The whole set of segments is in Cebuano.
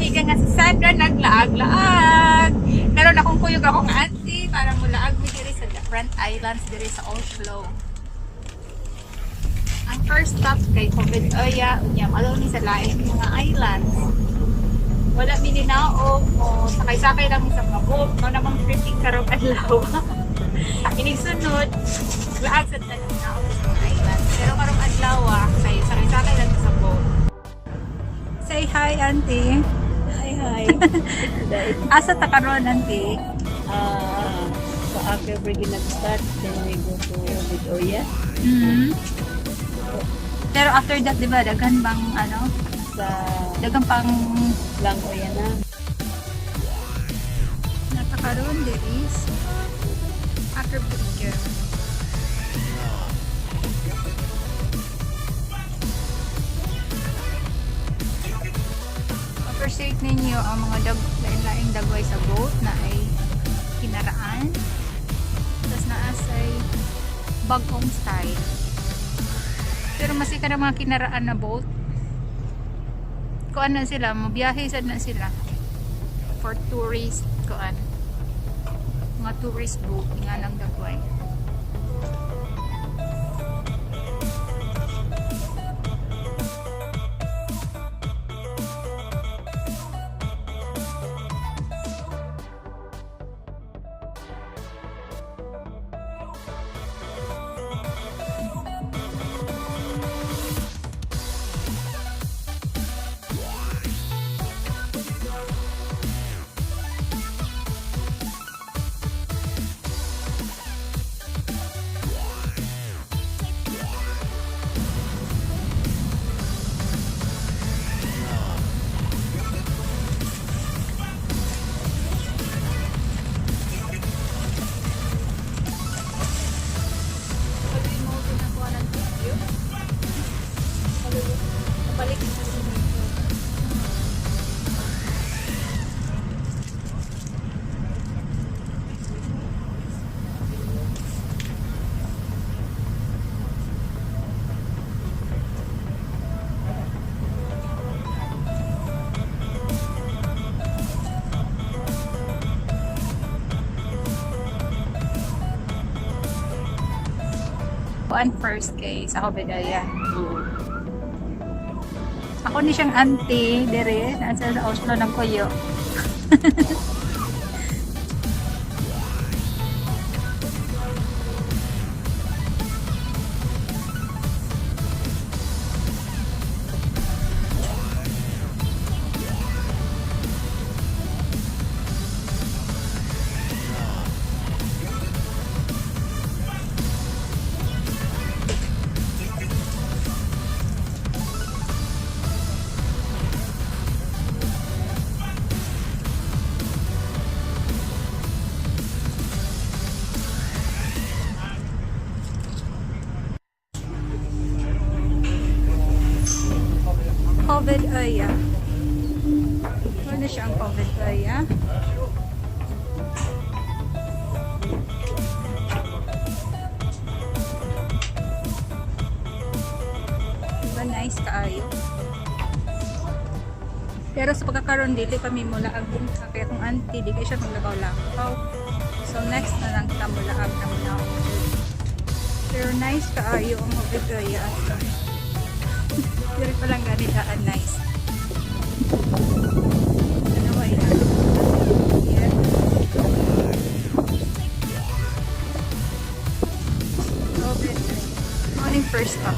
Kaibigan nga si Sandra naglaag-laag. Karon akong kuyog akong auntie para mulaag mi diri sa different islands diri sa Oslo. Ang first stop kay Hovedøya, unya malo ni sa laing mga islands. Wala mi ninaog o sakay-sakay lang mi sa mga boat, mao namang tripping karong adlaw. Inig sunod, laag sa tanan naog sa mga islands. Pero karong adlaw kay sakay-sakay lang mi sa boat. Say hi, auntie. Hi, hi. Asa ta karon, auntie? Sa Aker Brygge nag-start, then we go to Hovedøya. Pero after that, di ba, daghan bang ano? Sa Daghan pang Langøya na. Natakaroon there is Aker Brygge. Appreciate ninyo ang mga lain-laing dagway sa boat na ay kinaraan. Tapos naas ay bagong style. Pero masika ng mga kinaraan na boat. Kuan na sila, mabiyahe sad na sila for tourist kuan, mga tourist boat nga lang dagway. Tuloy mo ginagawa ng video. Balik na sa video. Kuan first kay sa Hovedøya. Ako ni siyang auntie dire nasa sa Oslo ng kuyo. Hovedøya. Ano siya ang Hovedøya? Diba nice kaayo? Pero sa pagkakaroon dili kami mula ang kaya kung auntie di kay siya maglakaw-lakaw. So next na lang kita mula ang na. Pero nice kaayo ang Hovedøya. Pero pa lang ganita ang nice. Ano ba yan? Here. Hovedøya. Morning first stop.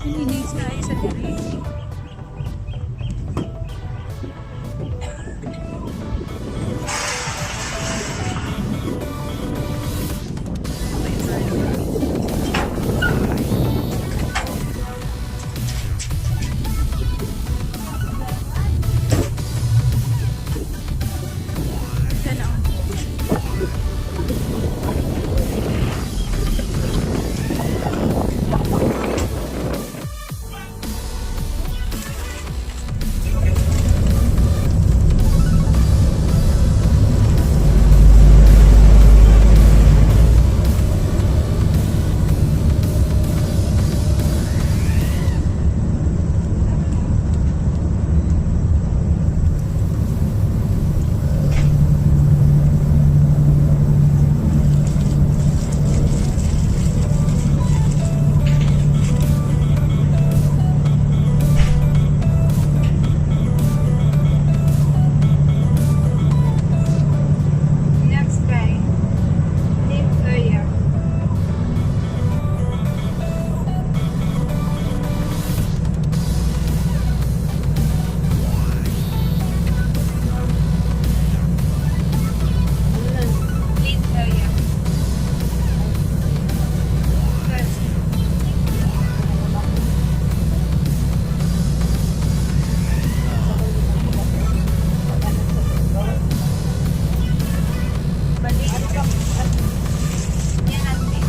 Nice kaayo sa diri. Ano? Next kay Lindøya. Lindøya. First. Balik. Yan natin.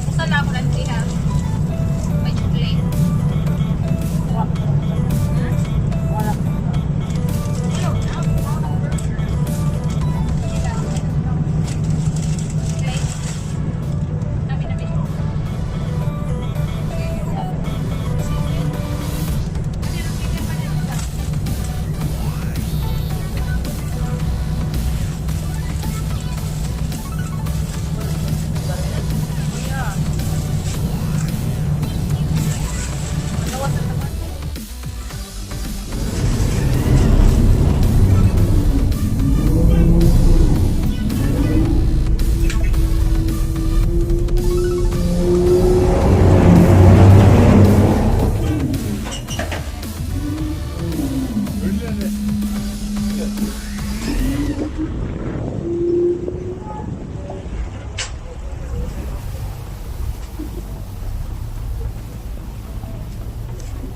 Basta na ako lang ha. May chocolate. Wala.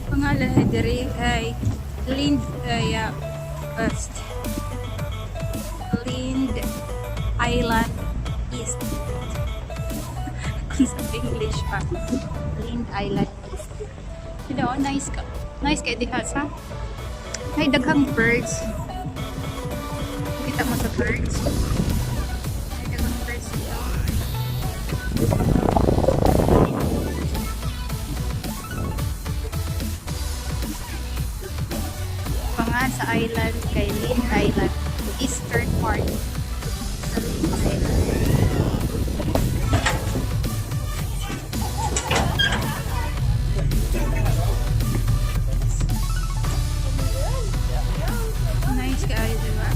Pangalan na diri ay Lindøya Øst. Lind Island East. Kung sa English pa. Lind Island East. Nice ka. Nice kay diha sa. Ay, daghang birds. Kita mo sa birds. Ay, daghang birds dito. Pangan sa island kay Lind Island, eastern part sa Lind Island. Nice kaayo, di ba?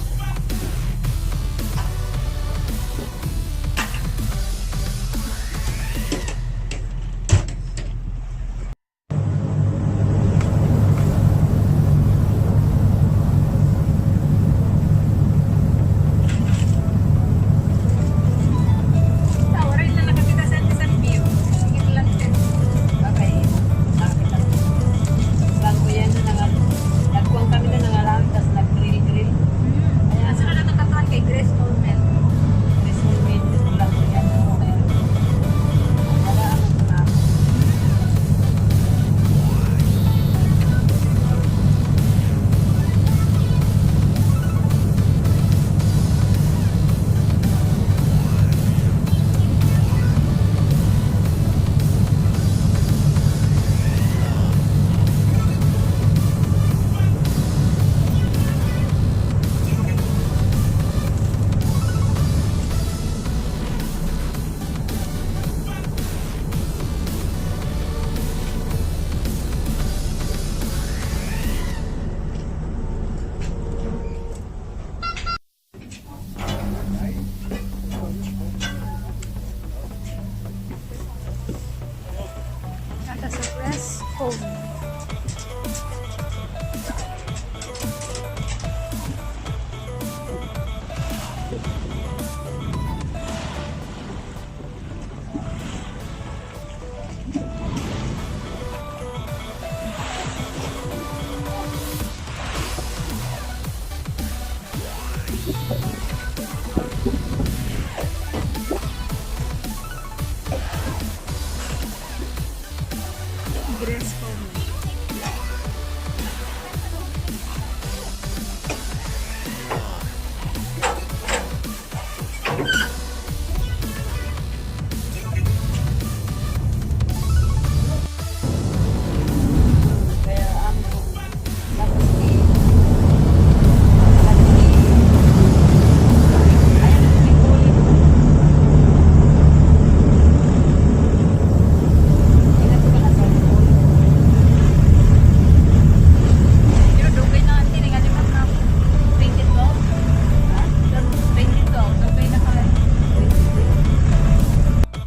Negresco. Kaya ang tapos di ayun, may ulit. Ingat ka na sa ulit. Pero dugay na ang tingali man na 22. Ha? 22. Dugay na ka. Ulit ang balay namin sa dagat.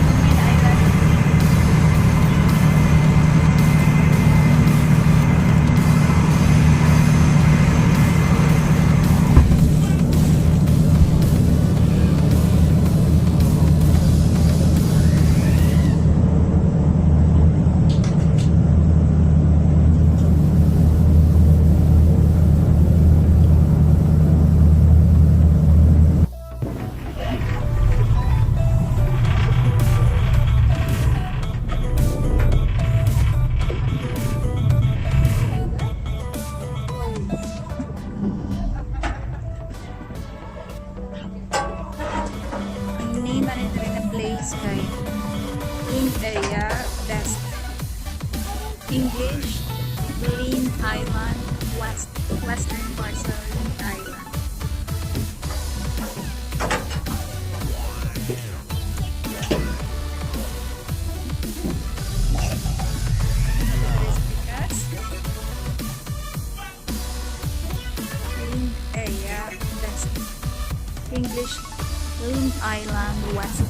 Dugay na island. Ang name ani diri na place kay Lynn Area West. English, Lynn Island West. Western part sa Lynn Island. Lynn Area West. English, Lynn Island West.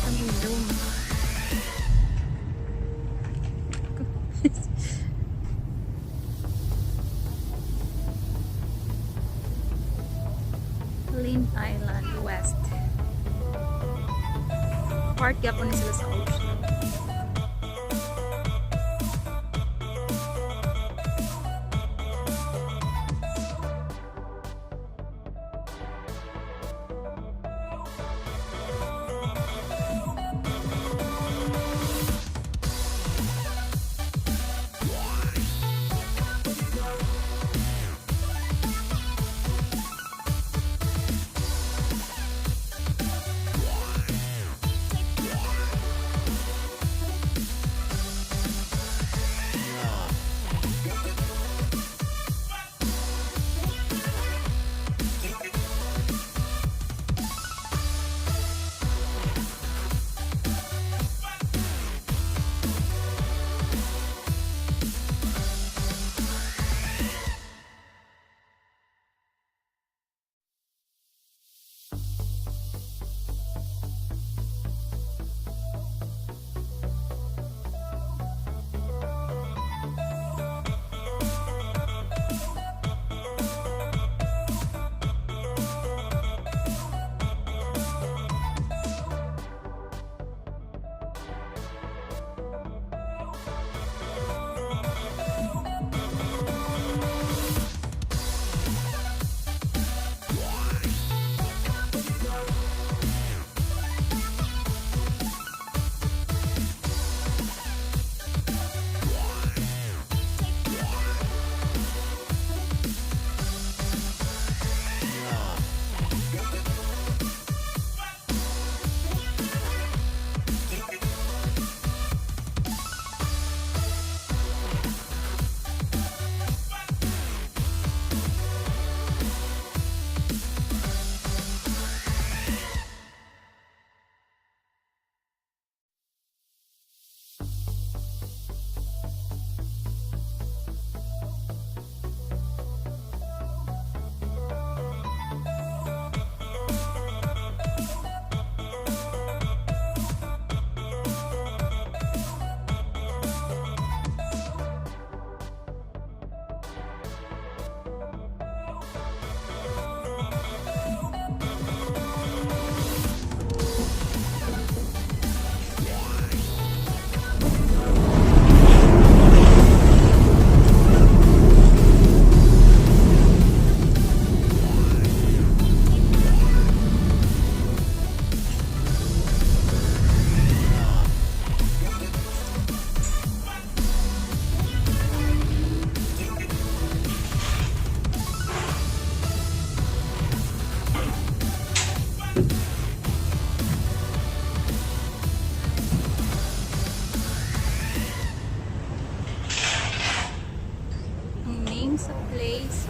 Kaming zoom. Lynn Island West. Part gyapon ni sila sa ocean.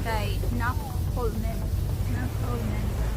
Kay Nakholmen. Nakholmen.